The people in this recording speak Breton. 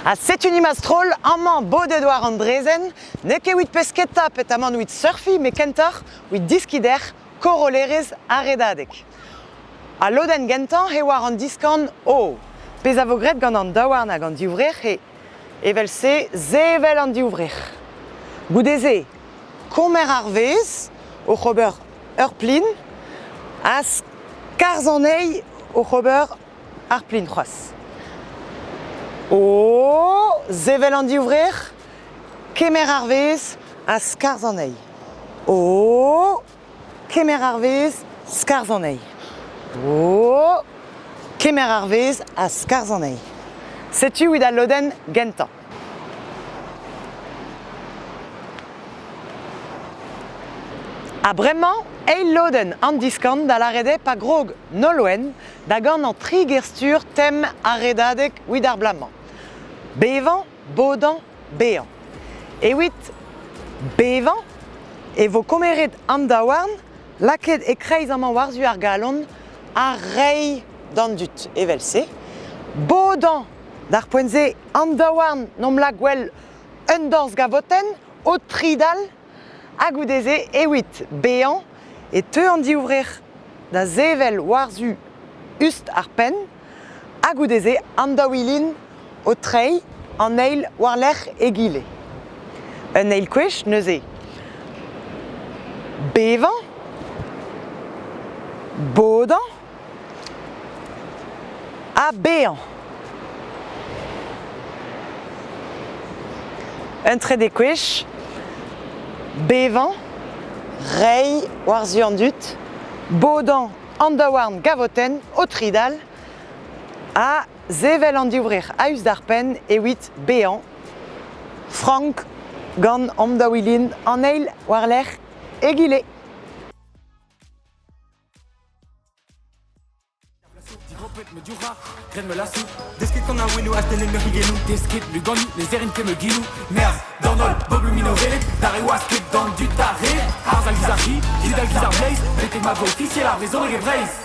Ha setu ni ma stroll amañ bodet war an draezhenn, n'eo ket evit pesketa petamant evit surfiñ met kentoc'h evit deskiñ dec'h korollerezh ar redadeg. Al lodenn gentañ eo war an diskan O. Pezh a vo graet gant an daouarn hag an divrec'h eo evel-se sevel an divrec'h. Goude-se, komer ar vezh oc'h ober ur plin ha skarzh anezhi oc'h ober ar plin c'hoazh. O sevel an divrec'h, kemer ar vezh ha skarzh anezhi. O kemer ar vezh, skarzh anezhi. O kemer ar vezh ha skarzh anezhi. Setu evit al lodenn gentañ. Ha bremañ, eil lodenn an diskan da lâret eo pa grog Nolwenn da ganañ tri ger-stur tem ar redadeg evit ar bloaz-mañ. Bevañ, bodañ, bezañ. Evit bevañ e vo komeret an daouarn lakaet e-kreiz amañ war-zu ar galon ha reiñ d'an dud evel-se. Bodañ d'ar poent-se an daouarn n'omp lak gwell un dorzh gavotenn o tridal ha goude-se evit bezañ e teu an divrec'h da sevel war-zu ust ar penn ha goude-se an daouilin o treiñ an eil war-lerc'h egile. Un eil kwech neuze bevañ, bodañ ha bezañ. Un trede kwech, bevañ, reiñ war-zu an dud, bodañ an daouarn gavotenn o tridal ha sevel an divrec'h a-us d'ar penn evit bezañ frank gant an daouilin an eil war-lerc'h egile. Desket lugani ne zerin ket ma genoù Nerzh d'an holl bobl minoreled D'ar re wasket d'an dud d'ar red Harz al giz ar c'hi, hid al giz ar bleiz Betek ma vo ofisiel ar brezhoneg e Breizh.